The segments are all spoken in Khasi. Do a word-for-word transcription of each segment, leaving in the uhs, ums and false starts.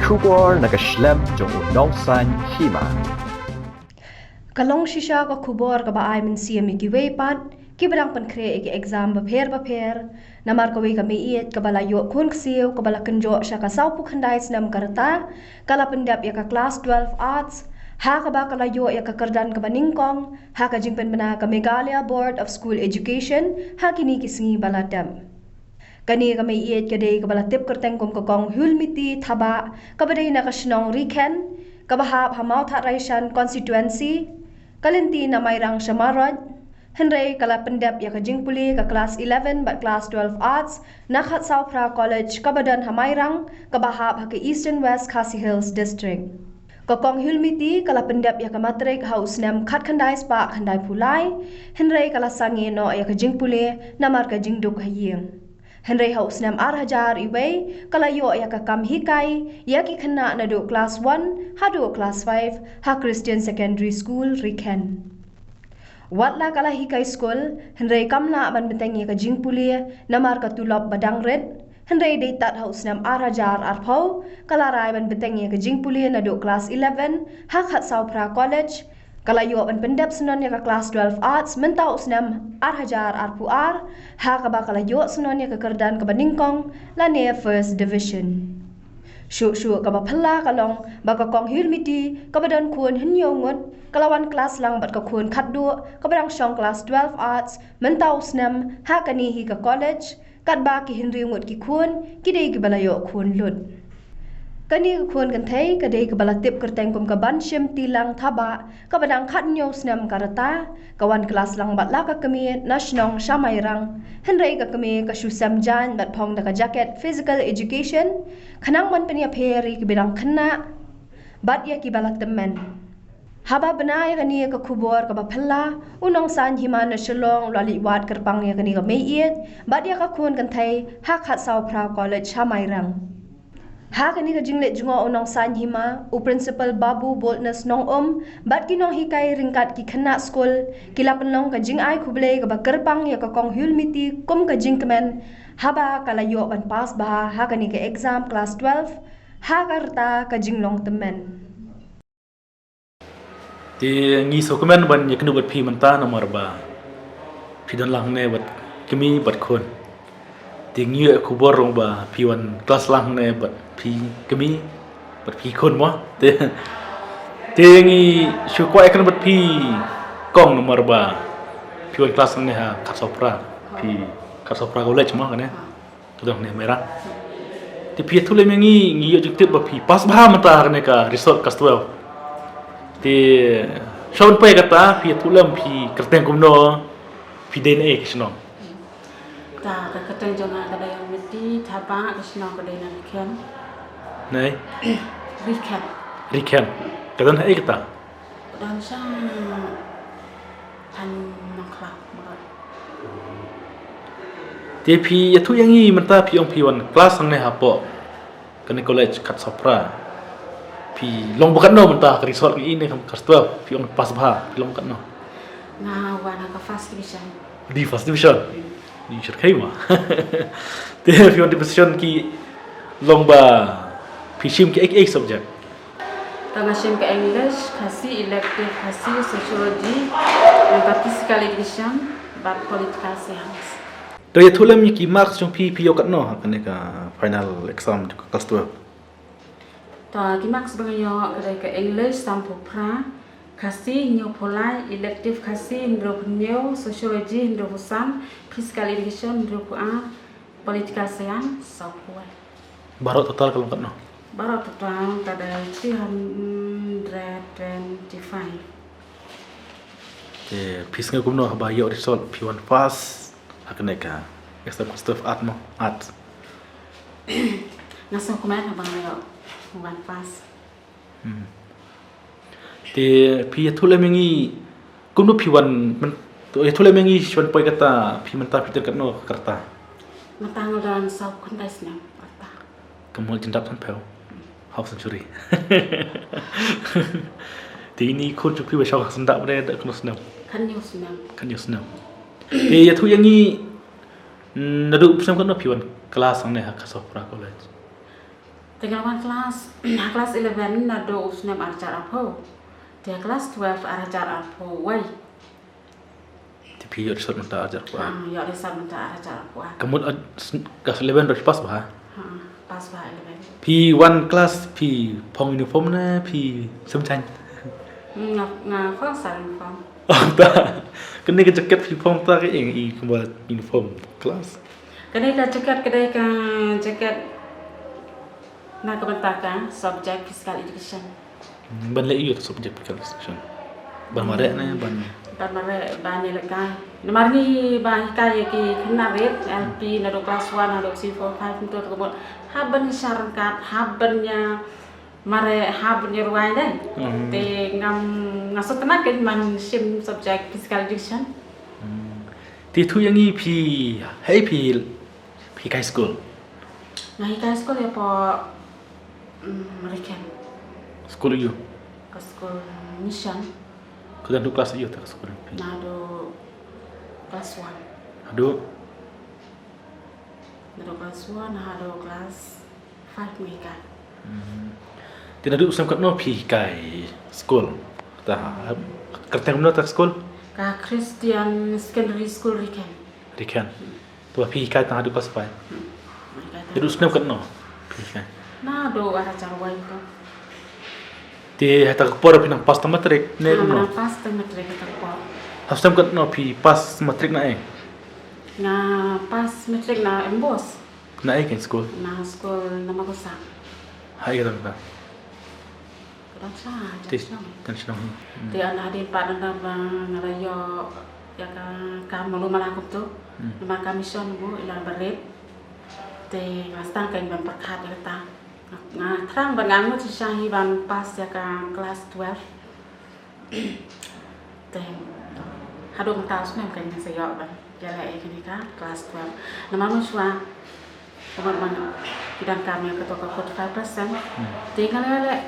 Khubor na ka shlem jong u Nongsaiñ Hima. Ka long shisha ka khubor kaba ai mynsiem ïa kiwei pat kiba dang pynkhreh ïa ki exam bapher bapher. Namar kawei ka meiieit kaba la ïoh khun ksiew kaba la kynjoh sha ka sawphew khyndai snem ka rta, ka la pyndep ïa ka klas twelve Arts, ha kaba ka la ïoh ïa ka kyrdan kaba nyngkong ha ka jingpynbna ka Meghalaya Board of School Education ha kine ki sngi ba la dep. Kane ka meiieit ka dei kaba la tip kyrteng kum ka Kong Hulmiti Thabah, kaba dei na ka shnong Rikhen, kaba hap ha Mawthadraishan constituency, ka lynti na Mairang sha Marot. Hynrei ka la pyndep ïa ka jingpule ka klas eleven bad klas twelve Arts na Khatsawphra College kaba don ha Mairang, kaba hap ha ka Eastern West Khasi Hills District. Ka Kong Hulmiti ka la pyndep ïa ka matrik ha u snem khatkhyndai spah khyndaiphew lai, hynrei ka la sangeh noh ïa ka jingpule namar ka jingduk ha ïing. Hynrei ha u snem ar hajar wei ka la ïoh ïa ka kam hikai ïa ki khynnah naduh klas one haduh klas five ha Christian Secondary School Rikhen. Wat la ka la hikai skul, hynrei kam lah ban bteng ïa ka jingpule namar ka tulop ba dang rit. Hynrei dei tad ha u snem ar hajar arphew ka la rai ban bteng ïa ka jingpule naduh klas eleven ha Khatsawphra College. Ka la ïoh ban pyndep syndon ïa ka klas twelve Arts mynta u snem ar hajar arphew ar, ha kaba ka la ïoh syndon ïa ka kyrdan kaba nyngkong lane first division. Shuh shuh kaba phylla ka long ba ka Kong Hulmiti kaba don khun hynñiew ngut ka la wan klas lang bad ka khun khatduh kaba dang shong klas twelve Arts mynta u snem ha kane hi ka college, katba ki hynriew ngut ki khun ki dei kiba la ïoh khun lut. Kane ka khun kynthei ka dei kaba la tip kyrteng kum ka Banshimtilang Thabah, kaba dang khathynñiew snem ka rta, ka wan klas lang bad la ka kmie na shnong sha Mairang. Hynrei ka kmie ka shu sem jaiñ bad phong da ka jaket physical education, khnang ban pynïapher ïa kiba dang khynnah bad ïa kiba la tymmen. Haba bna ïa kane ka khubor kaba phylla, u Nongsaiñ Hima na Shillong u la leit wad kyrpang ïa kane ka meiieit bad ïa ka khun kynthei ha Khatsawphra College ha Mairang. Ha kane ka jingleit jngoh u Nongsaiñ Hima, u Principal Babu Boldness Nongum bad ki nonghikai ryngkat ki khynnah skul ki la pynlong ka jingai khublei kaba kyrpang ïa ka Kong Hulmiti kum ka jingkmen, haba ka la ïoh ban pass bha ha kane ka exam klas twelve ha ka rta ka jinglong tymmen. Te ngi sngewkmen ban ïakynduh bad phi mynta namar ba phi don lang hangne bad kmie bad khun. Te ngi ïoh khubor ruh ba phi wan klas lang hangne bad phi kmie bad phi khun mo. Te, te ngi shu kwah ïakynduh bad phi kong namar ba phi wan klas hangne ha Khatsawphra. Phi Khatsawphra College mo kane. Ka dong ne Mairang. Te phi ïathuh lem ïa ngi, ngi ïoh jingtip ba phi pass bha mynta ha kane ka result klas twelve. Te sha ban poi kata phi ïathuh lem phi kyrteng kumno, phi dei na ei ka shnong. Ta ka kyrteng jong nga ka dei Hulmiti Thabah, ka shnong ka dei na Rikhen. Nei? Rikhen. Rikhen. Ka don ha ei kata? Ka don sha Than Nongkhlaw. Te phi ïathuh ïa ngi mynta phi ong phi wan klas hangne hapoh kane college Khatsawphra. Phi long ba katno mynta ka result ngi i ne kam klas twelve phi ong pass bha phi long ba katno? Nga wan ha ka first division. Di first division. Di shyrkhei ma. Te phi wan di position ki long ba phi shim ki ei ei subject. Ka nga shim ka English, Khasi, elective Khasi, Sociology, ngan ka Physical Education bad Political Science. To ïathuh lem ïa ki marks jong phi, phi ïoh katno ha kane ka final exam jong ka klas twelve? To ki marks ba nga ïoh ka dei ka English sanphew phra, Khasi hynñiewphew lai, elective Khasi hynriewphew hynñiew, Sociology hynriewphew san, Physical Education hynriewphew ar, Political Science sawphew wei. Baroh total ka long katno? Baroh total ka dei three hundred twenty-five. Te phi sngew kumno haba ïoh result phi wan first ha kane ka exam klas twelve art mo, art? Nga sngewkmen haba nga ïoh wan first. Hmm. Te phi ïathuh lem ïa ngi kumno phi wan myn-, to ïathuh lem ïa ngi shuwa ban poi kata phi mynta phi don katno ka rta? Mynta nga don sawphew khyndai snem ka rta. Ka mut jyndap sanphew. Half century. Te ine i khun jong phi ba shong ha sandap ne da katno snem? Khathynñiew snem. Khathynñiew snem. Te ïathuh ïa ngi, mm, naduh snem katno phi wan klas hangne ha Khatsawphra College? Te nga la wan klas, ha klas eleven naduh u snem ar hajar arphew. Te ha klas twelve ar hajar arphew wei. Te phi ïoh result mynta ar hajar arphew ar? Ha, ïoh result mynta ar hajar arphew ar. Ka mut, ah, s-, klas eleven ruh phi pass bha? Ha, pass bha eleven. Phi wan klas phi phong uniform ne phi sum jaiñ? Hmm, nga, nga phong sa uniform. Oh, ta. Kane ka jacket phi phong ta ka eng i kumba uniform klas? Kane ka jacket, kane ka jacket na ka bynta ka subject physical education. Hmm, ban leh ïa ka subject physical education. Ban mareh ne, ban, ban mareh, ban ïalehkai. Namar ngi ba hikai ïa ki khynnah rit, L P, naduh class one, naduh three, four, five, kumto, ka mut hap ban ïashah ryngkat, hap ban ïa mareh, hap ban ïarwai dei. Hmm. Te ngam, nga sngewtynnat kein ban shim subject physical education. Hmm. Te to ïa ngi phi, hei phi, phi hikai skul? Nga hikai skul hapoh, mm, Rikhen. Skul aiu? Ka skul Mission. Ka naduh klas aiu te ka skul? Naduh klas one. Haduh? Naduh klas one haduh klas five nga hikai. Hmm. Te naduh snem katno phi hikai skul? Ta, kyrteng kumno ta skul? Ka Christian Secondary School Rikhen. Rikhen. Hmm. Te ba phi hikai tang haduh klas five. Hmm. Hikai tang. Naduh snem katno phi hikai? Naduh ar hajar wei to. Te ha kata ka por phi nang pass tang matric ne kumno? Nga nang pass tang matric ha kata ka por. Ha snem katno phi pass matric na ei? Nga pass matric na MBOSE. Na ei kein skul? Na skul Namakosa. Ha ei ka dang ka? Ka dang sha, ka dang shnong. Ka dang shnong. Hmm. Te hadien pat nangta ba nga la ïoh ïa ka kam malu mala kumto. Hmm. Namar ka mission ruh i la barit. Te nga sdang kein ban pyrkhat ïa kata. Nga, nga thrang ban, nga angnud shisha hi ban pass ïa ka klas twelve. Te haduh mynta u snem kein nga sa ïoh ban ïaleh ïa kane ka klas twelve. Namar mynshuwa, namar ba ki donkam ïa kato ka forty-five percent. Hmm. Te nga la leh,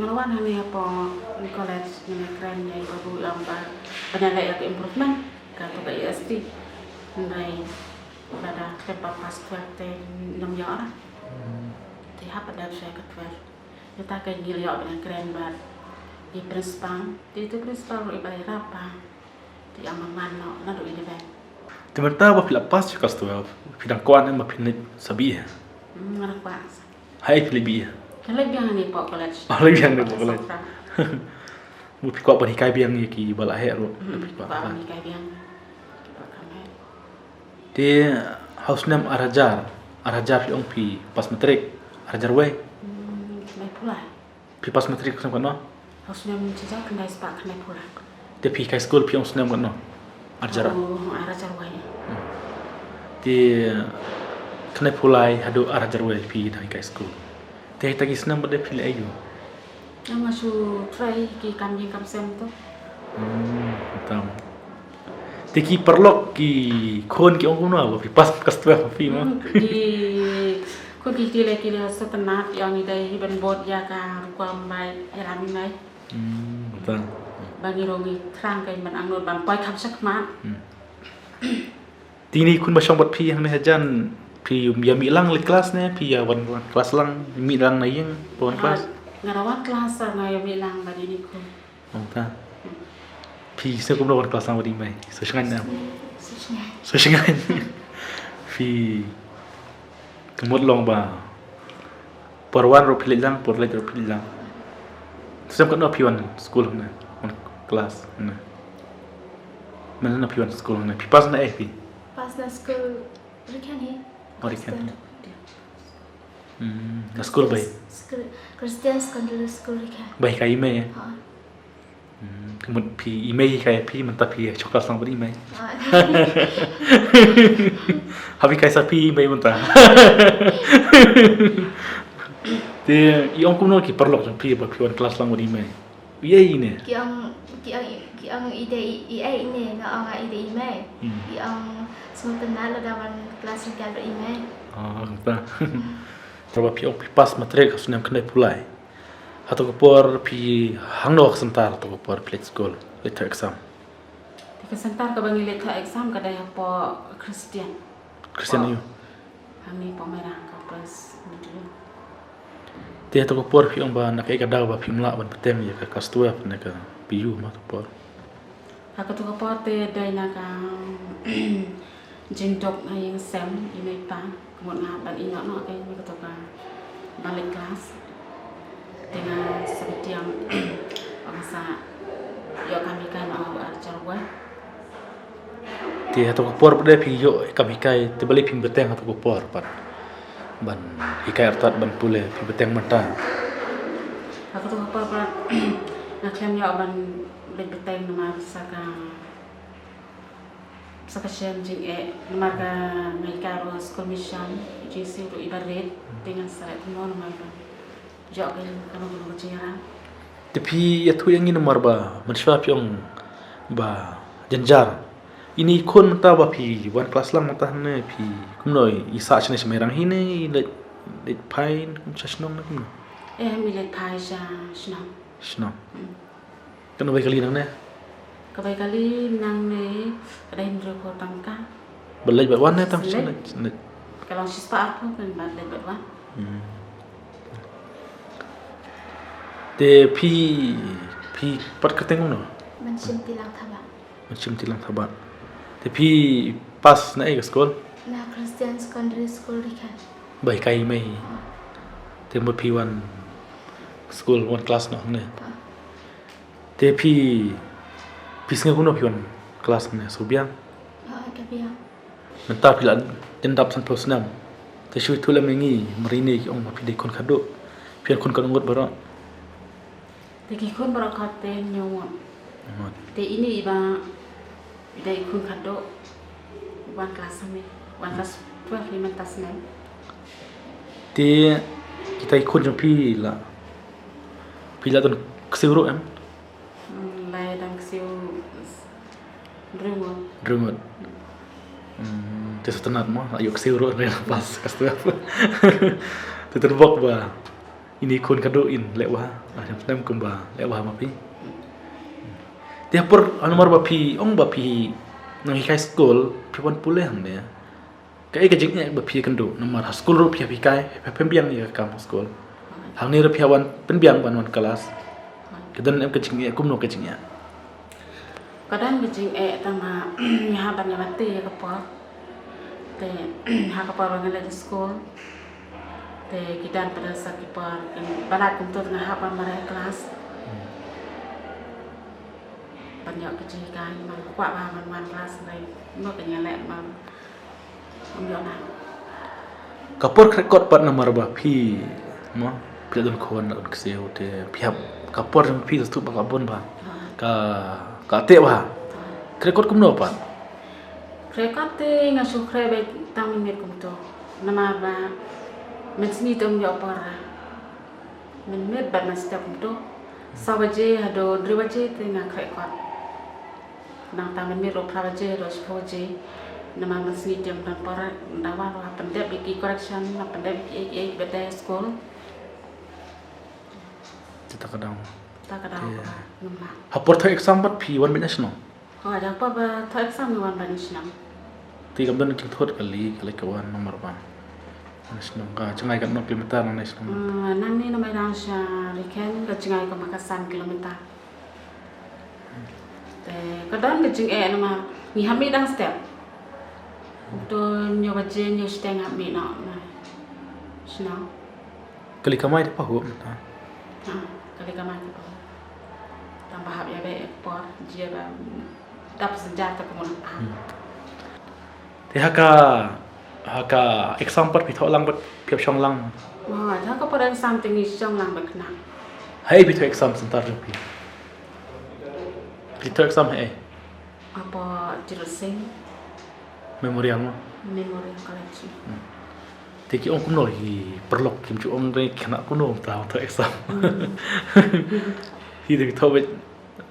nga la wan hangne hapoh college, nga la kren ïa i babu, i ong ba ban ïaleh ïa ka improvement, kato ka E S T. Hynrei lada khlem pat pass twelve te ym ïoh re. Hmm. Te hap ban dep sha ka twelve. Mynta ka ngi la ïoh ban kren bad i principal. Te ïa i principal ruh i ba ïarap ba, te i ong ba man noh naduh eleven. Te mynta ba phi la pass sha klas twelve, phi dang kwah ne ba phin leit sa B A? Hmm, nga dang kwah sa. Ha ei phi leit B A? Nga leit biang hangne hapoh college. Oh, leit biang hangne hapoh college. Sa. Ba phi kwah ban hikai biang ïa ki ba la heh ruh. Hmm, phi kwah ban hikai biang ki ba la kham heh. Te ha u snem ar hajar, ar hajar phi ong phi pass matric, ar hajar wei? Hmm, khyndai phew lai. Phi pass matric snem katno? Ha u snem shi hajar khyndai spah khyndai phew lai. Te phi hikai skul phi ong snem katno? Ar hajar? Oh, ar hajar wei. Hmm. Te khyndai phew lai haduh ar hajar wei phi dang hikai skul. Te ha kita ki snem pat de phi leh aiu? Nga shu try ki kam ïing kam sem to. Hmm, tam. Te ki paralok ki khun ki ong kumno ba phi pass klas twelve phi mo? Hmm, ki khun ki kti leh ki la sngewtynnat, ki ong i dei hi ban bud ïa ka rukom ba ïalam i mei. Hmm, tam. Ba ngi ruh ngi thrang kein ban angnud ban poi kham shakhmat. Hmm. Te ine i khun ba shong bad phi hangne hajan, phi ïa mih lang leit klas ne phi ïa wan, wan klas lang, mih lang na ïing wan klas? Nga, nga la wan klas, nga ïa mih lang bad ine i khun. Ong ta. Hmm. Phi sngew kumno wan klas lang bad i mei? Sngewshngaiñ ne em? Sngewshngaiñ. Sngewshngaiñ. Phi Ka mut long ba por wan ruh phi leit lang, por leit ruh phi leit lang. Snem katno phi wan skul hangne, wan klas hangne? Mynno phi wan skul hangne? Phi pass na ei phi? Pass na skul Rikhen hi. Oh, Rikhen. Christian. Hmm, na skul bai? Skul Christian Secondary School Rikhen. Ba hikai i mei, eh? Ha. Hmm, ka mut phi i mei hikai phi mynta phi shong klas lang bad i mei. Ah. Hap hikai sa phi i mei mynta. Te i ong kumno ki paralok jong phi ba phi wan klas lang bad i mei? I ei ine? Ki ong, ki ong, ki ong i dei i, i ei ine, nga ong i dei i mei. Hmm. I ong sngewtynnat lada wan klas ryngkat bad i mei. Ah, mynta. Te ba phi ong phi pass matric ha u snem khyndai phew lai. Hato ka por phi hangno ka center, hato ka por phi leit skul, leit thoh exam? Te ka center kaba ngi leit thoh exam ka dei hapoh Christian. Christian aiu? Hangne hapoh Mairang, ka Prince Middle. Te ha kato ka por phi ong ba na kaei ka daw ba phim lah ban bteng ïa ka class twelve ne ka P U ha kato ka por? Ha kato ka por te dei na ka jingduk ha ïing sem i mei i pa, ka mut nga ban ïehnoh noh ka ïa kato ka ban leit class. Te nga sa bteng ba nga sa ïoh kam hikai noh ha u ar hajar wei. Te ha kato ka por pat de phi ïoh kam hikai, te balei phim bteng ha kato ka por pat ban hikai artat ban pule, phi bteng mynta? Ha kato ka por pat nga khlem ïoh ban leit bteng namar sa ka, sa ka shem jingeh, namar ka nga hikai ruh ha skul mission, jingsiew ruh iba rit, te ngan sa leh kumno namar ba ïoh ka kano kano ka jingïarap. Te phi ïathuh ïa ngi namar ba mynshuwa phi ong ba jynjar. Ine i khun mynta ba phi wan klas lang mynta hangne, phi kumno, i sah shane sha Mairang hi ne i leit, leit phai sha shnong ne kumno? Eh, em, i leit phai sha shnong. Shnong. Hmm. Kano bai kali nangne? Ka bai kali nangne ka dei hynriew phew tyngka. Ba leit bad wan ne tang shi leit? Leit. Ka long shispah arphew pynban leit bad wan. Hmm. Te phi, phi pat kyrteng kumno? Mynsiem Tilang Thabah. Mynsiem Tilang Thabah. Te phi pass na ei ka skul? Na Christian Secondary School Rikhen. Ba hikai i mei. Hmm. Te mo phi wan skul, wan klas noh hangne? Hmm. Te phi, phi sngew kumno phi wan klas hangne, sngewbiang? Ah, ka biang. Mynta phi la dep dap sanphew snem. Te shu ïathuh lem ïa ngi, mar ine ki ong ba phi dei khun khadduh. Phi wan khun katno ngut baroh? Te ki khun baroh khot te hynñiew ngut. Ngut. Te ine iba dei khun khadduh, wan klas hangne, wan klas twelve hi mynta snem. Te kita ki khun jong phi la, phi la don ksiew ruh em? Hmm, la don ksiew hynriew ngut. Hynriew ngut. Hmm, te sngewtynnat mo, la ïoh ksiew ruh hynriew, la pass klas twelve. Te tyrwa bok ba ine i khun khadduh in leh bha, ah, snem kumba leh bha ma phi. Te ha por, ha namar ba phi ong ba phi nonghikai skul, phi wan pule hangne, kaei ka jingeh ba phi ïakynduh, namar ha skul ruh phi hap hikai, phi hap pynbiang ïa ka kam ha skul. Hangne ruh phi hap wan pynbiang ban wan klas. Ka don em ka jingeh, kumno ka jingeh? Ka don ka jingeh tang ba ngi hap ban ïa bati ïa ka por. Te ha ka por ba ngi leit skul, te ki don pat sa ki por, kin ba lait kumto te nga hap ban mareh klas. Hmm. Ban ïoh ka jinghikai, ban kwah ba ban wan klas, hynrei kumno ka jingeh ban Ka por khreh kot pat namar ba phi, mo, phi la don khun, la don ksiew te phi hap, ka por jong phi sngewthuh ba ka bun bha. Ka, ka teh bha. Khreh kot kumno pat? Khreh kot te nga shu khreh beit tang mynmiet kumto. Namar ba mynsngi te ym ïoh por. Mynmiet bad mynstep kumto. Saw baje haduh hynriew baje te nga khreh kot. Nangta mynmiet ruh phra baje haduh shiphew baje. Namar mynsngi te ym don por, nda wan ruh hap pyndep ïa ki correction, hap pyndep ïa ki, ïa ki, ïa ki ba dei skul. Te ta ka daw. Ta ka daw. Te ka ngam lah. Ha por thoh exam pat phi wan beit na shnong? Oh, ha por ba thoh exam ngi wan beit na shnong. Te kam don jingthut kali, ka leit ka wan namar ba na shnong ka jngai katno kilometer na shnong? Hmm, nangne na Mairang sha Rikhen ka jngai kumba ka san kilometer. Te ka don ka jingeh namar ngi hap mih dang step. To hynñiew baje, hynñiew shiteng hap mih noh na shnong. Kali kamai te pahuh mynta. Ha, kali kamai te pahuh. Tang ba hap ïa beh ïa ka por, jia ba dap synjar te kumno. Hmm. Te ha ka, ha ka exam pat phi thoh lang bad phi hap shong lang? Oh, ha ka por exam te ngi shong lang bad khynnah. Haei phi thoh exam center jong phi? Phi thoh exam haei? Hapoh Tirot Sing Memorial mo? Memorial College. Hmm. Te ki ong kumno ki paralok, kim ju ong re khynnah kumno mynta thoh exam. Hmm. Hi te phi thoh beit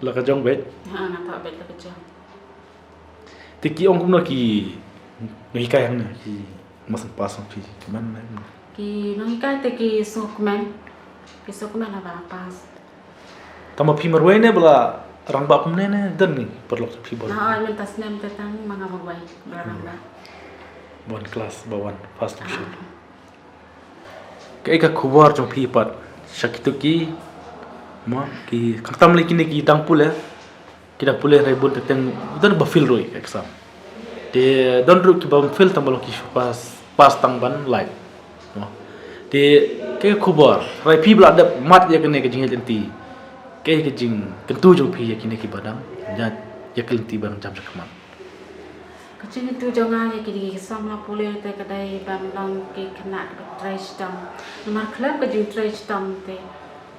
la ka jong beit? Ha, nga thoh beit la ka jong. Te ki ong kumno ki nonghikai hangne, ki masan pass phi, ki man ne? Ki nonghikai te ki sngewkmen. Ki sngewkmen haba la pass. Tang ba phi marwei ne ba la rangbah kumne ne don ngi paralok jong phi ba? Na, oi, mynta snem te tang ma nga marwei ba la rangbah. Ba wan klas, ba wan first division. Ah. Kaei ka khubor jong phi pat Sha kito ki, mo, ki, khamtam lei kine ki dang pule, ki dang pule hynrei bun teng teng, u don ba fail ruh ïa ka exam. Te don ruh ki bym fail tang ba long ki shu pass, pass tang ban lait. Mo. Te kaei ka khubor, hynrei phi ba la dep mad ïa kane ka jingïaid lynti, kaei ka jingkyntu jong phi ïa kine ki ba dang ïaid ïa ka lynti ba dang jam shakhmat? Ka jingkyntu jong nga ïa kine ki samla pule te ka dei ban long ki khynnah kiba trei shitom. Namar khlem ka jingtrei shitom te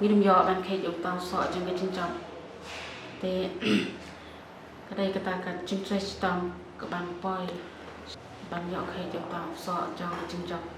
ngim ïoh ban kheit ïa uta u soh jong ka jingjop. Te ka dei kata ka jingtrei shitom ka ban poi ban ïoh kheit ïa uta u soh jong ka jingjop.